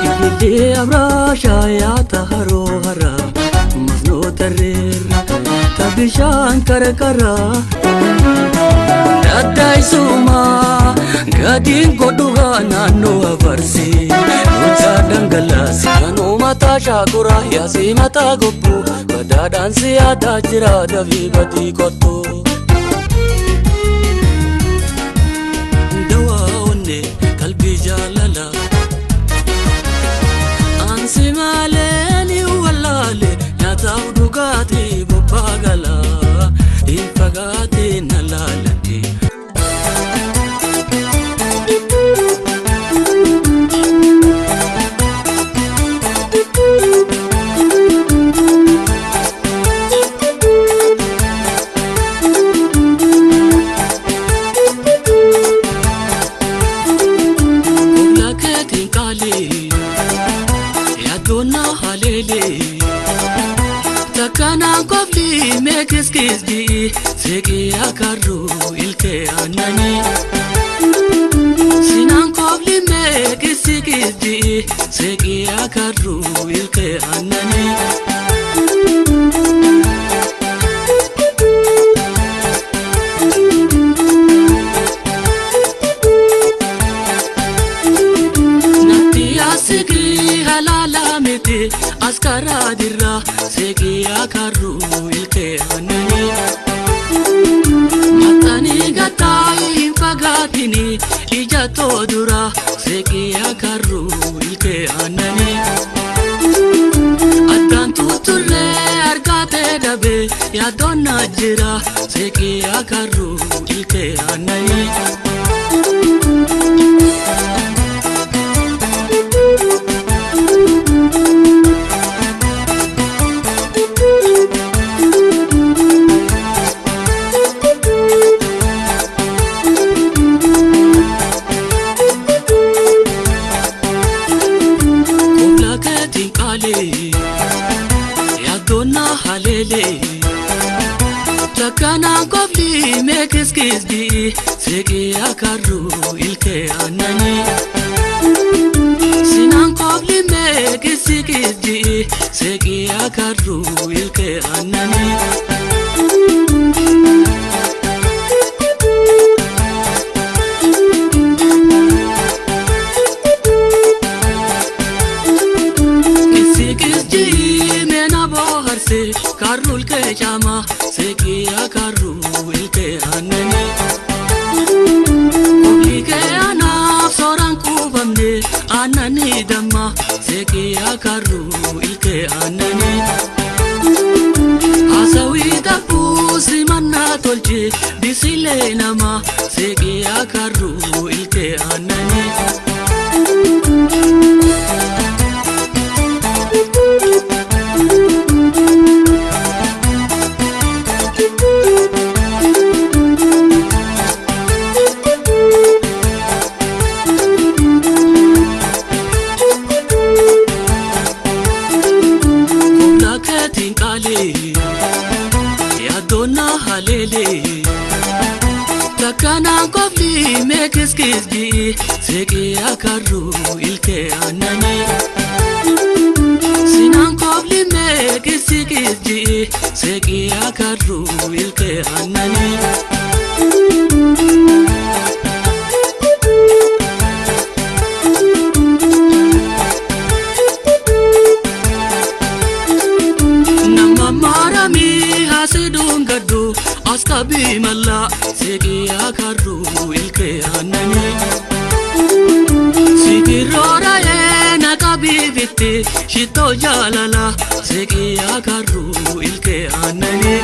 Ilillee abraashaa yaata haroo haraa masnoota reerra tabishaan qarqaraa Daddaa'isumaa gadiin godhugaa naannoo afarsii Luchaa dhangalaasi kanuu mataa shaakuraa yaasii mataa gobbuu badaadhaan si yaadaa jira dafii badii kottuu. Dawaa onnee qalbii jaalalaa Ansi malee ni wallaale nyaataaf dhugaatii bobbaa galaa hin fagaatiin na laalatti. Koblaa keetiin qaalii yaaddoon haleelee takkanaan kofli mee kiskisbii seeqii akarruu ilkee aannanii. Sinaan kofli mee kiskisbii seeqii akarruu ilkee aannanii. Natti asigii halaala miti askaraa dirra seeqii akarruu ilkee aannanii. Maxxanii gataa hin fagaatini ija too dura seeqii akarruu ilkee aannanii. Addaan tutturree argatee dhabe yaaddoon na jira seeqii akarruu ilkee aannanii. Koblaa keetiin qaalii yaaddoon na haleelee takkanaan kofli mee kiskisbii seeqii akarruu ilkee aannanii. Sinaan kofli mee kiskisbii seeqii akarruu ilkee aannanii. Kiskisbii meena bohaarse karruu ilkee caamaa seeqii akarruu ilkee aannanii. Koblii kee anaaf sooraan kuufamne aannanii damma seeqii akarruu ilkee aannanii. Haasawii tabbuu simannaa tolche bisilee nama seeqii akarruu ilkee aannanii. Koblaa keetiin qaalii yaaddoon na haleelee takkanaan kofli mee kiskisbii seeqii akarruu ilkee aannanii. Sinaan kofli mee kiskisbii seeqii akarruu ilkee aannanii. Nama maaramii haasiduun gaddu as qabii mallaa seeqii akarruu ilkee aannanii. Sigiroora'ee na qabiifitti shittoo jaalala seeqii akarruu ilkee aannanii.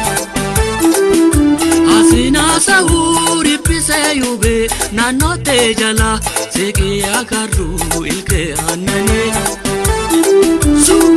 Asinaa sahuu riphise yubee naannoo ta'e jala seeqii akarruu ilkee aannanii. Suu.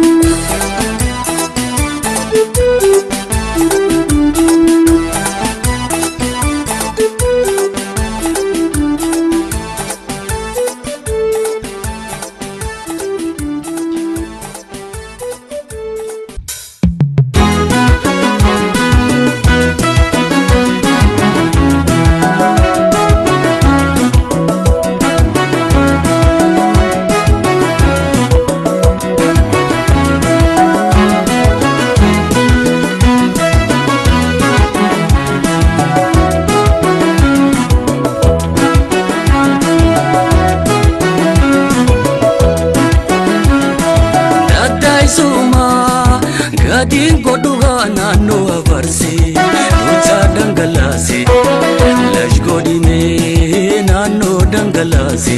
dhangalaase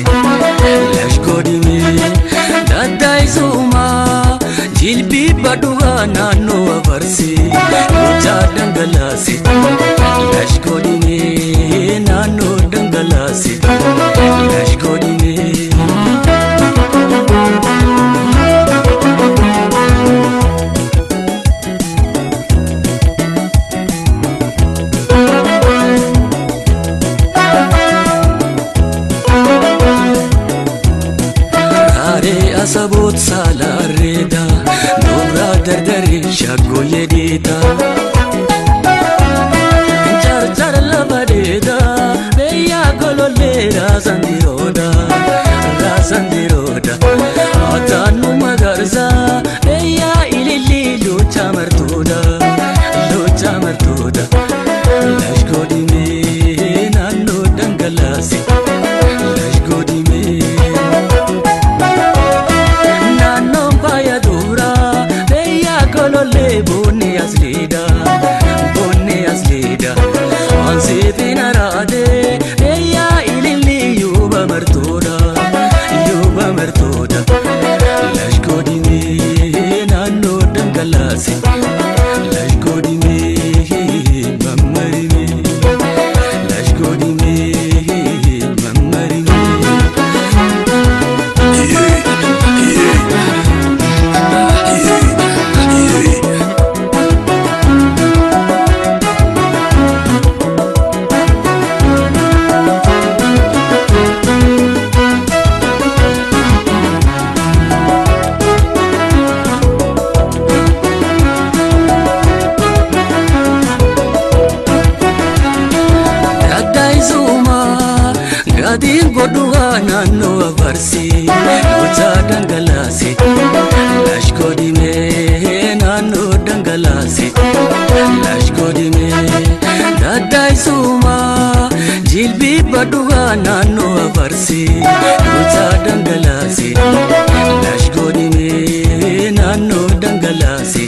lash godhime daddaa'isuma jilbii badhugaa naannoo afarsi lucha dhangalaase lash godhime naannoo dhangalaase lash godhime. Saboot saalaarreeda dubra dardari shaggooyyee dhiita carcar lafa dheeda beeyyaa golollee raasandirooda raasandirooda ataannu magarsa beeyyaa ilillii lucha martuuda lucha martuuda lash godhimee naannoo dhangalaase lash godhimee. Bonni asliida, ansiifin araade, beeyyaa ililli yuuba martuudha, yuuba martuudha. Lash godhimee naannoo dhangalaase, lash godhimee mammarimee, lash godhimee mammarimee. Gadiin godhugaa naannoo afarsi lucha dhangalaase lash godhimee naannoo dhangalaase lash godhimee daddaa'isuma jilbii badhugaa naannoo afarsi lucha dhangalaase lash godhimee naannoo dhangalaase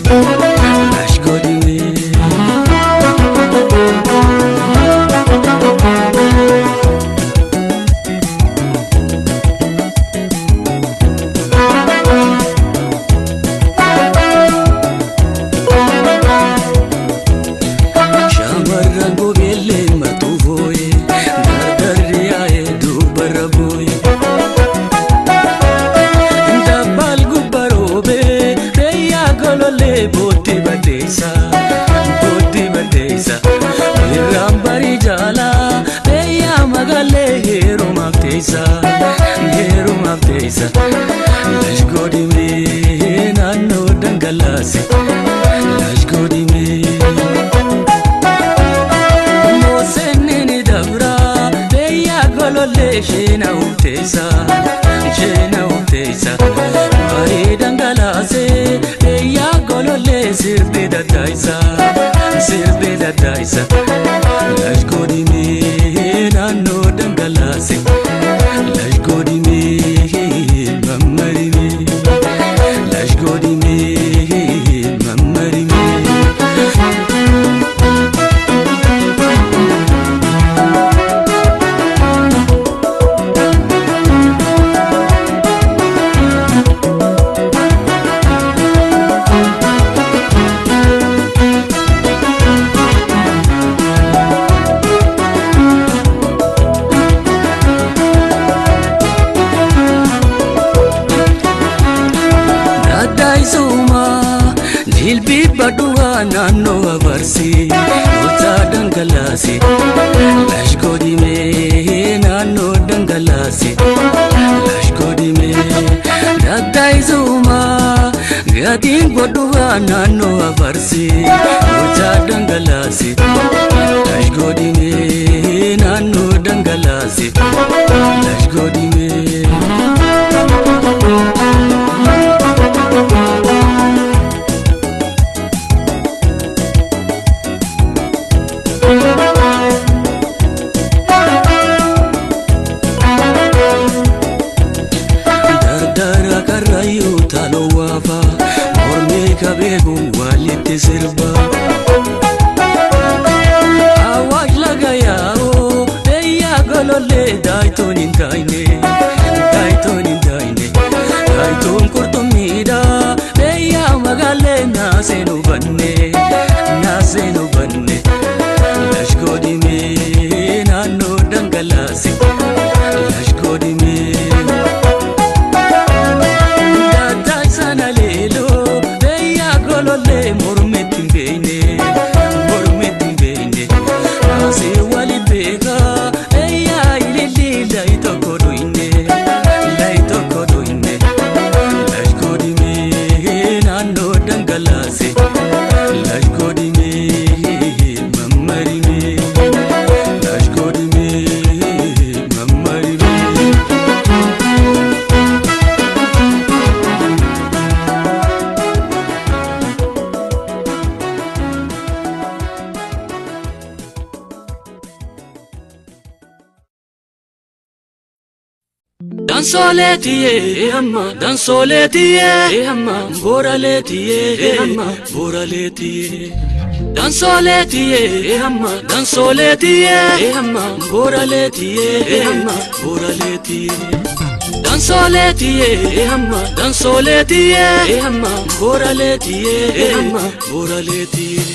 lash godhimee. Bootti baddeessa irraan barii jaalaa beeyyaa magaalee heerumaaf teessa heerumaaf teessa lash godhimee naannoo dhangalaase lash godhimee. Mooseenni ni dabra beeyyaa golollee isheen hawwteessa isheen hawwteessa barii dhangalaase beeyyaa golollee sirbi daddaa'isa sirbi daddaa'isa lash godhimee naannoo dhangalaase lash godhimee mammarimee lash godhimee mammarimee. Jilbii badhugaa naannoo afarsi lucha dhangalaase lash godhimee naannoo dhangalaase lash godhimee daddaa'isuma gatiin godhugaa naannoo afarsi lucha dhangalaase lash godhimee naannoo dhangalaase lash godhimee. Dansooletiye amma dansooletiye amma booraletiye amma booraletiye dansooletiye amma dansooletiye amma booraletiye amma booraletiye dansooletiye amma dansooletiye amma booraletiye amma booraletiye.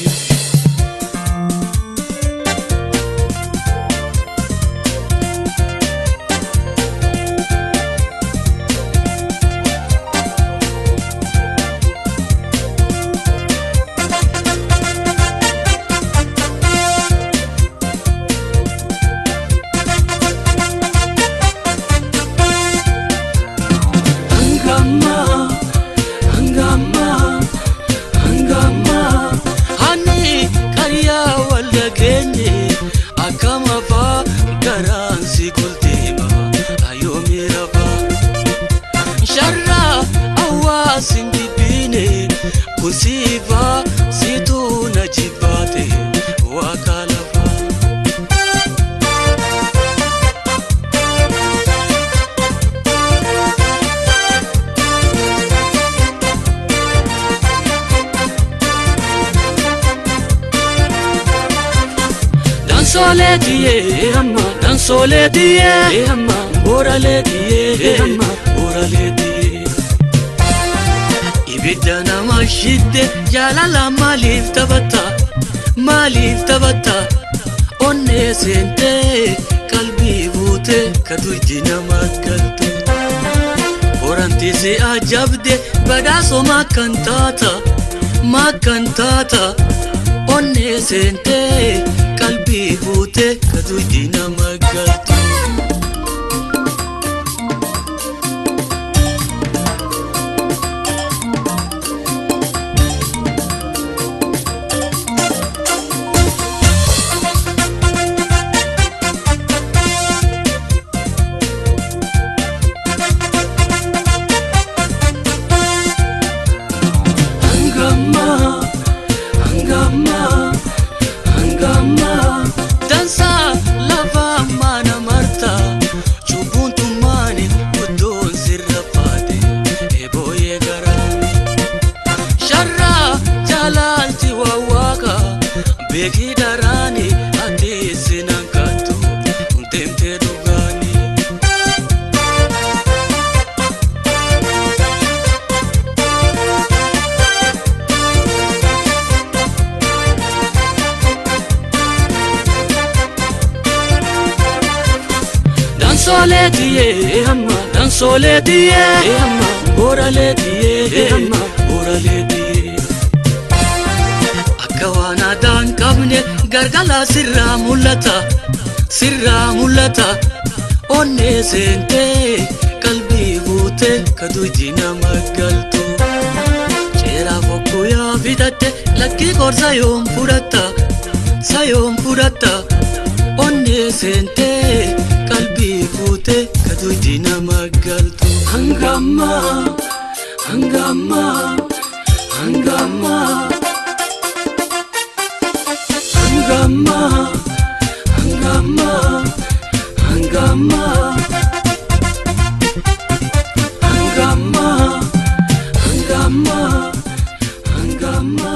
Dansooletiye amma dansooletiye amma booraletiye amma booraletiye. Ibidda nama shidde jaalala maaliif taphatta maaliif taphatta onnee seentee qalbii buute ka duydi nama galtu. Horanti si ajabde badhaasoo makkan taata makkan taata onnee seentee. Qalbii buute ka duydi nama galtu. Hangama hangama hangama. Dansa lafa mana marta cubbuun tummaani iddoon sirra faate eebooyee garaani. Sharraa jaalalti waawaaqa beekii daraani ati sinan kattu deemtee dhugaani. Dansooletiye amma dansooletiye amma booraletiye amma booraletiye. Akka waan aadaa hin qabne gargalaa sirraa mul'ata sirraa mul'ata onnee seentee qalbii buute ka duydi nama galtu. Ceeraa fokkuu yaa fitatte lakkii qorsa yoom fudhatta sayoom fudhatta onnee seentee. Qalbii buute ka duydi nama galtu. Hangama hangama hangama hangama hangama hangama hangama hangama hangama.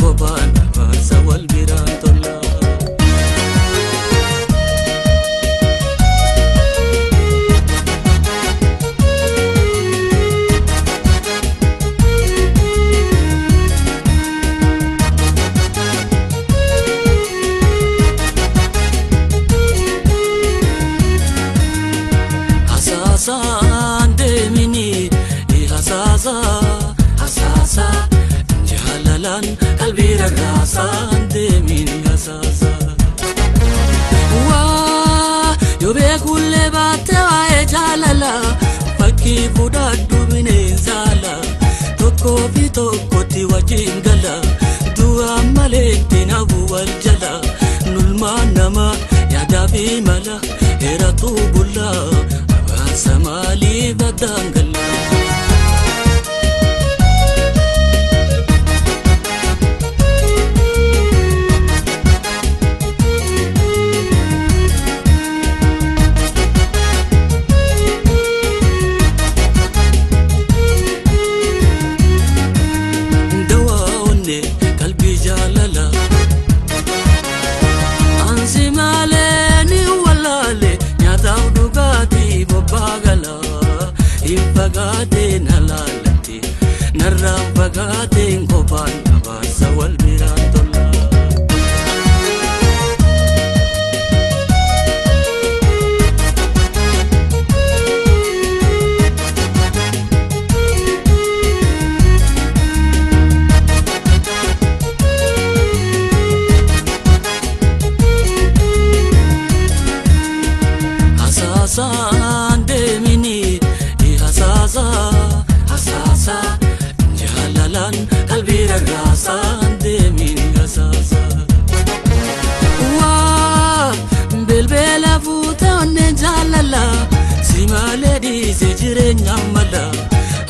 Kophaan afaarsa wal biraan tola. rarraasaan deemin hasaasa. Waa yoo beekullee baatte waa'ee jaalala fakkii fudhadhu bineensa ala tokkoo fi tokkotti wajjin gala du'a malee itti nafu wal jala nulmaa nama yaadaa fi mala heeratu bulla abaarsa maaliif addaan gala. Dawaa onne qalbii jaalala Ansi malee ni walaale nyaataaf dhugaatii bobbaa gala hin fagaateen halaalatti narraan fagaateen kophaan abaarsa wal biraan tola. Hasaasaan deemini hasaasa hasaasa jaalalaan qalbii rarraasaan deemini hasaasa. Waa bilbila fuute onneen jaalala si malee dhiise jireenya mala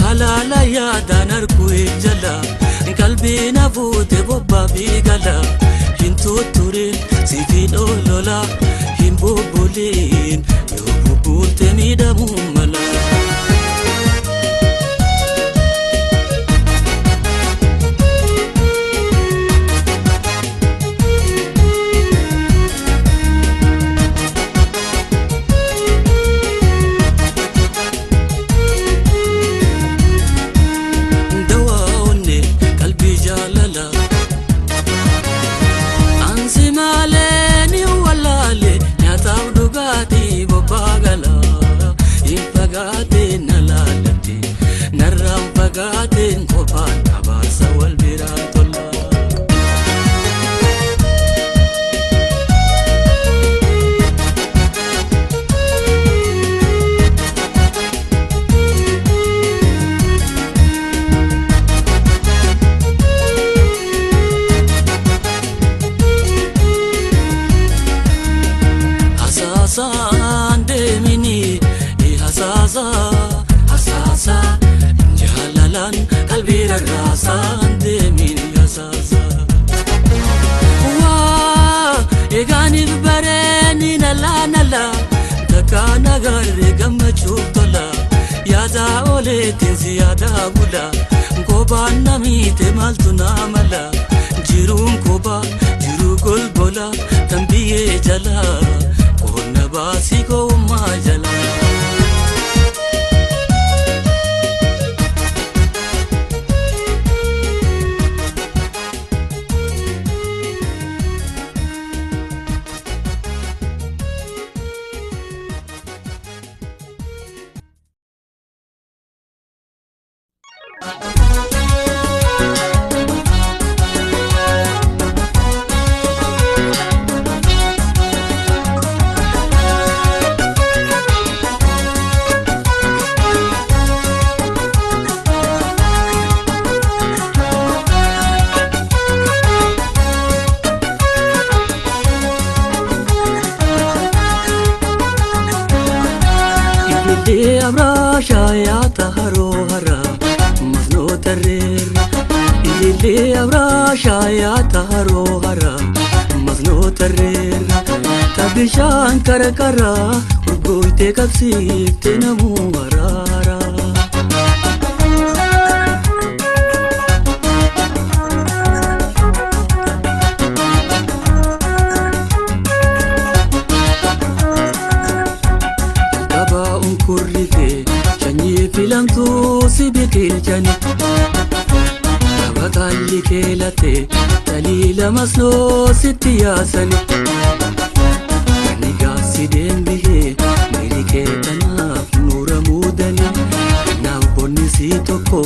halaala yaadaan arguu jala qalbii na fuute bobbaa fi gala hin tutturin si fi dholola hin bubbuliin yoo bubbulte miidhamuu mala. Dawaa onne qalbii jaalala Ansi malee ni walaale nyaataaf dhugaatii bobbaa gala hin fagaateen na laalatti narraan fagaateen kophaan abaarsa wal biraan tola. Hasaasaan deemini hasaasa hasaasa jaalalaan qalbii rarraasaan deemini hasaasa. Waa eegaaniif bareeni nala nala takka nagarree gammachuuf tola yaadaa ooleetiin si yaadaa bula kophaan namiite maaltu naa mala jiruun kophaa jiruu golbola tan biyyee jala qonna baasii gowwummaa jala. Ilillee abraashaa yaata haroo hara masnoota reerra. Ilillee abraashaa yaata haroo hara masnoota reerra. Tabbishaan qarqara urgooytee qabsiiftee namuu haraara. Jalqabaa unkurri kee sanyii filamtuu si biqilchani. Taphataalli kee latee taliila masnoo sitti yaasani. Ani gaafsi deembihee miiri kee tanaaf nuura muudani. Kanaaf bonni si tokko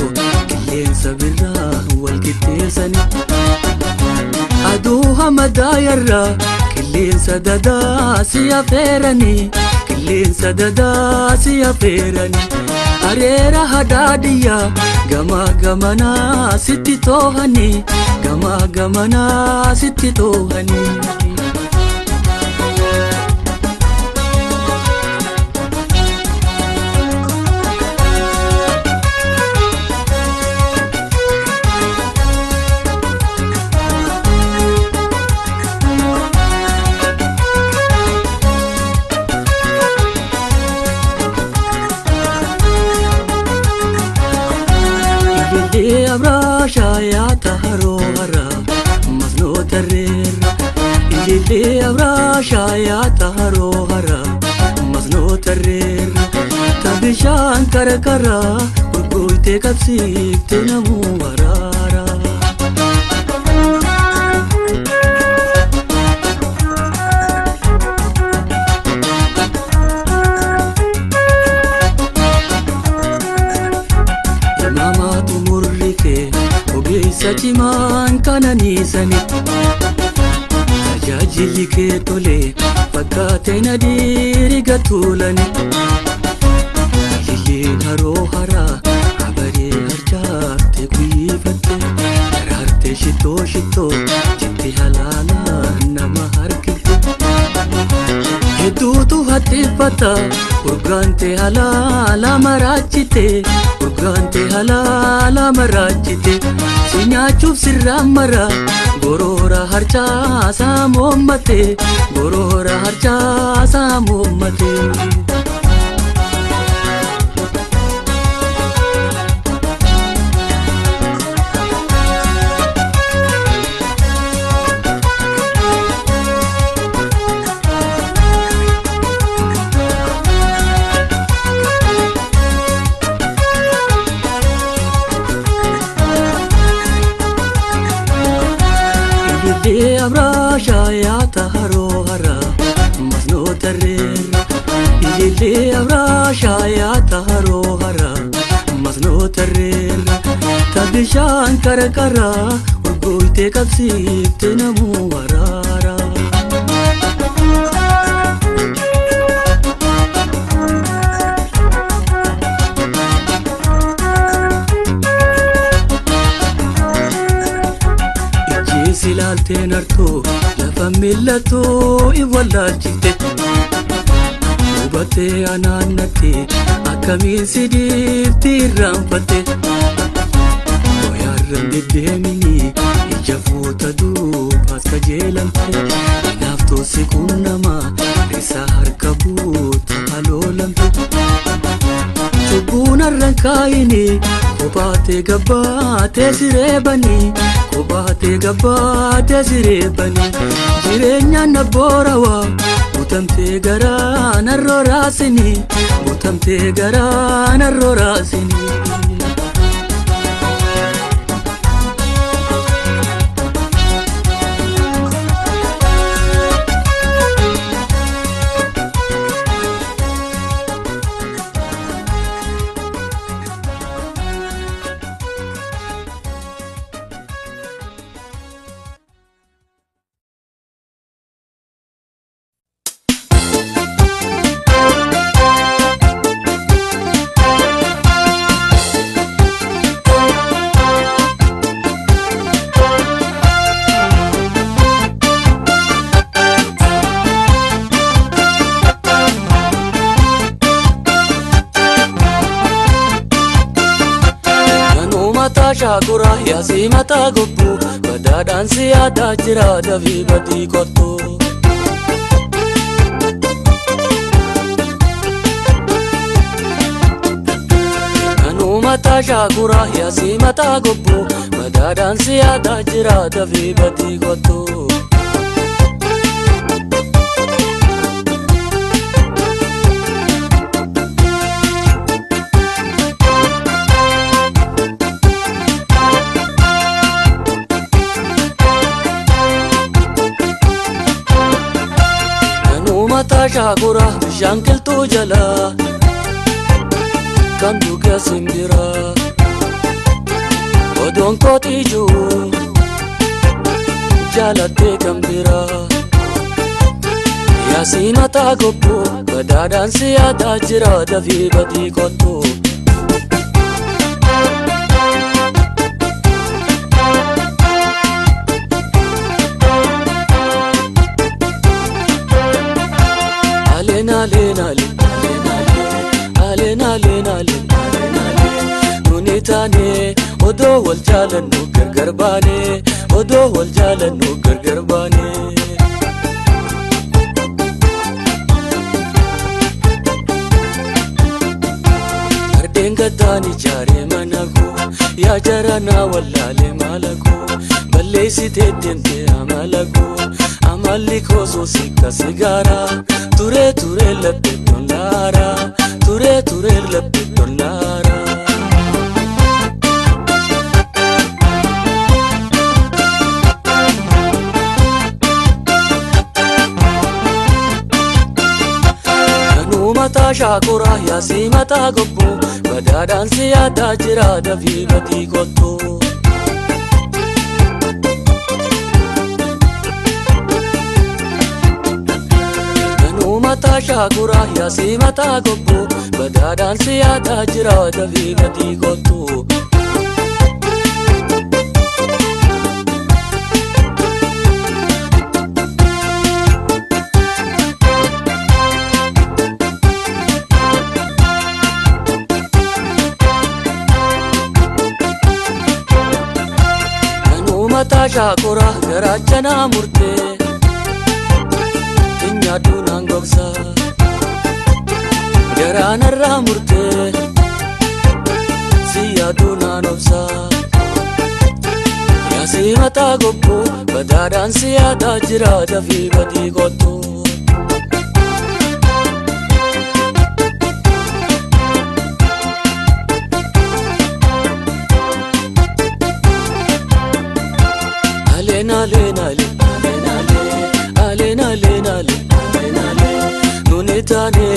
qilleensa birraa wal qixxeessani. Madaayarra qilleensa dadaa si affeeranii qilleensa dadaa si affeeranii areera hadaadiyyaa gamaa gamanaa sitti toohanii gamaa gamanaa sitti toohanii. Abraashaa haroo hara masnoota reera Ilillee abraashaa haroo hara masnoota reera Tabishaan karakara gurgurtee qabsiiftee namuu waraara. Ogeessa cimaan kananiisani tajaajilli kee tole fakkaatee na diriiga tuulani Ililleen haroo haraa abaree harcaarte guyyifatte daraarte shittoo shittoo jetti halaalaa nama harkifte Hedduutu haxxiffata urgaante halaala maraachite urgaante halaala maraachite si nyaachuuf sirraan mara goroora harcaasaa moommate goroora harcaasaa moommate. Abraashaa haroo hara masnoota reera Ilillee abraashaa haroo hara masnoota reera Tabishaan karakara urgooytee qabsiiftee namuu waraara. Ilaalteen hartuu lafa mil'atuu in wallaalchifte hubattee anaannatte akkamiin si dhiifti irraanfatte Wayaarran deddeemini ija fuuta duubaas kajeelamte hinaaftoo si qunnama risaa harka buuta haloolamte Cubbuun har'an kaayini kophaatee gabbaatee sireebanii Kophaatee gabbaatee sireebanii jireenyaan na boorawaa butamtee garaa narroo raasinii butamtee garaa narroo raasinii. Shaakura yaasii mataa gobbuu badaadhaan si yaadaa jira dafii badii kottu. Kanuu mataa shaakura yaasii mataa gobbuu badaadhaan si yaadaa jira dafii badii kottu. Shaakura bishaan qilxuu jalaa kan dhugaa simbiraa odoon kootii jiru Jaalattee kan biraa. Yaasii mataa gobbuu badaadhaan si yaadaa jira dafii badii kottu. Aleen aleen aleen aleen aleen aleen aleen nuni taane odoo wal jaalannu gargar baane odoo wal jaalannu gargar baane. Ardeen gaddaan ijaaree mana koo yaa jaranaa wallaalee maala koo balleessitee deemtee amala koo amalli koo soosii sigaaraa turee turee laphee tolaaraa turee turee laphee tolaaraa. Mataa shaakuraa yaasii mataa gobbuu badaadhaan si yaadaa jira dafii badii kottu. Kanuu mataa shaakuraa yaasii mataa gobbuu badaadhaan si yaadaa jira dafii badii kottu. Mataa shaakuraa garaacha naa murtee nyaaduu naan gogsa garaanarraa murtee si yaaduu naan obsa. Yaasii mataa gobbuu badaadhaan si yaadaa jira dafii badii kottu. Aleen aleen aleen aleen aleen aleen aleen nuni taane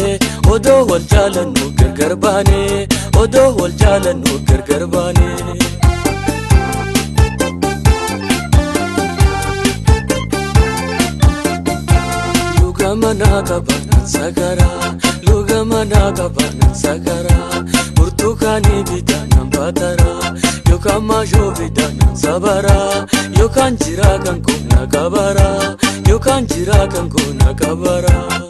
odoo wal jaalannu gargar baane odoo wal jaalannu gargar baane. Luga manaa qabanan sagaraa luga manaa qabanan sagaraa burtukaanii bitaanan baataraa yookaan maashoo bitaanan sabaraa yookaan jiraa kan koona kabaraa yookaan jiraa kan koona kabaraa.